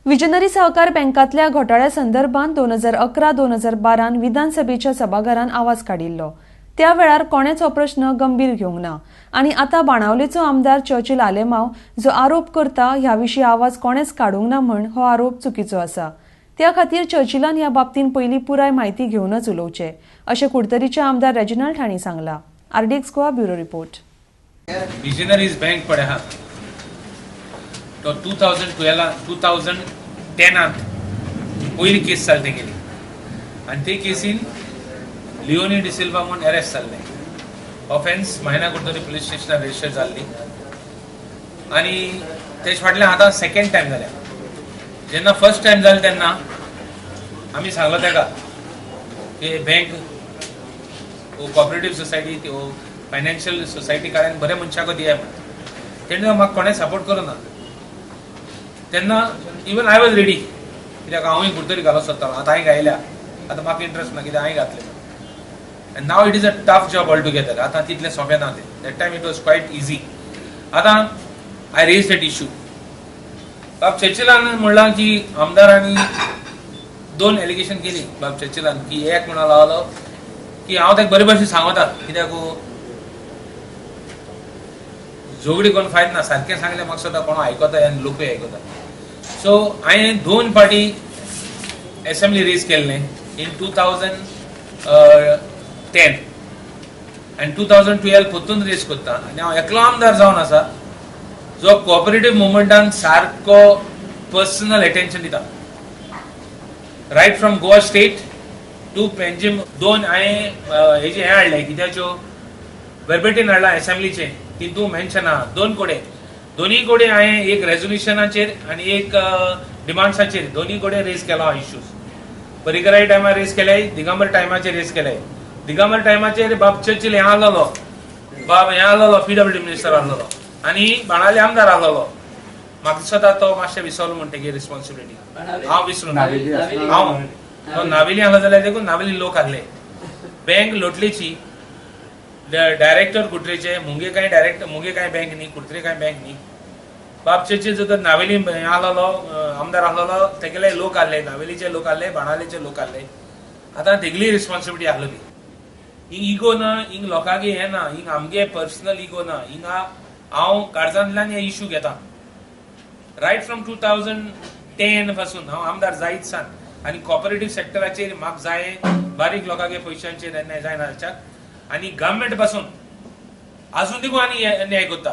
Visionary सहकार बँकांतल्या घोटाळ्या संदर्भात 2011 2012 विधानसभेच्या सभाघरान आवाज काडिल्लो. त्या वेळार कोणेच हो प्रश्न गंभीर घेवंक ना आनी आतां बाणावलेचो आमदार चर्चिल आलेमाव जो आरोप करता ह्या विशीं आवाज कोणेच काडूंक ना म्हण हो आरोप चुकीचो आसा. त्या खातीर चर्चिलान ह्या बाबतींत पयलीं पुराय म्हायती घेवनच उलोवचें अशें कुडतरीचे आमदार रेजिनाल्ड हांणी सांगलां. RDX Goa bureau report. Visionaries bank पळय आहा तो 2012 2010आंत पयली केस जाली तेगेली आनी ते केसीन लिओनी डिसिल्वा म्हूण अरेस्ट जाल्ले. ऑफेन्स मायना कुडतरी पुलीस स्टेशनार रजिस्टर जाल्ली आनी तेज फाटल्यान आतां सेकंड टायम जाल्या. जेन्ना फर्स्ट टायम जालें तेन्ना आमी सांगलो तेका की bank cooperative society financial society काडून बऱ्या मनशाक दिया म्हण. तेणें म्हाका कोणें सपोर्ट करूं ना. तेन्ना इवन I was ready, कित्याक हांवूय कुडतरी घालूंक सोदतालो. आतां हांवें घायल्या, आतां म्हाका इंट्रस्ट ना कित्याक हांवें घातलें. And now it is a tough job altogether. आतां तितलें सोंपें ना तें. That time it was quite easy. आतां I raise that issue. बाब चर्चिलान म्हणलां की आमदारांनी दोन एलिगेशन केली बाब चर्चिलान की एक म्हणून लागलो की हांव ताका बरे भशेन सांगता, कित्याक झगडी करून फायद ना. सारकें सांगलें म्हाका सुद्दां कोण आयकता आनी लोकूय आयकता. सो हांवें दोन फावटी एसेंब्ली रेज केल्लें इन 2010 आनी 2012 परतून रेज करता. आनी हांव एकलो आमदार जावन आसा जो कॉपरेटीव मुवमेंटान सारको पर्सनल एटेन्शन दिता, right from Goa state to Panjim. दोन हांवें हेजे हें हाडलें, कित्याच्यो वर्बेटीन हाडला एसेंब्लीचे, तितू मेन्शन आहा दोन कोडे. दोनूय कडेन हांवें एक रेजोल्युशनाचेर आनी एक डिमांड्साचेर दोनूय कडेन रेज केलो इश्यूज. परिकराय टायमार रेज केले, दिगंबर टायमाचेर रेज केले. दिगंबर टायमाचेर बाब चर्चिल हें आहलोलो, बाब हें आहलोलो, पीडब्ल्यूडी मिनिस्टर आहलोलो आनी बाणावले आमदार आहलोलो. म्हाका दिसता तो मातशें विसरलो म्हण तेगे रिस्पॉन्सिबिलिटी. हांव विसरून हांव तो नावेली आहलो जाल्यार देखून नावेली लोक आहले. बँक लोटलेची, डायरेक्टर कुडतरेचे, मुंगे कांय डायरेक्टर, मुंगे कांय बँक न्ही, कुडतरे कांय बँक न्ही. बाब चर्चिल जर नावेली हें आहलोलो, आमदार आहलोलो, तेगेले लोक आहले, नावेलीचे लोक आहले, बाणावलेचे लोक आहले. आतां तेगली रिस्पॉन्सिबिलिटी आहलोली. हिंग इगो ना, हिंग लोकांगे हें ना, हिंग आमगे पर्सनल इगो ना. हिंगा हांव काळजांतल्यान हे इशू घेता. रायट फ्रॉम 2010 पासून हांव आमदार जायत सान आनी कॉपरेटीव सेक्टराचेर म्हाका जाय बारीक लोकांगे पयशांचेर अन्याय जायना जाच्याक आनी गव्हर्मेंट पासून आजून देखून आनी अन्याय करता.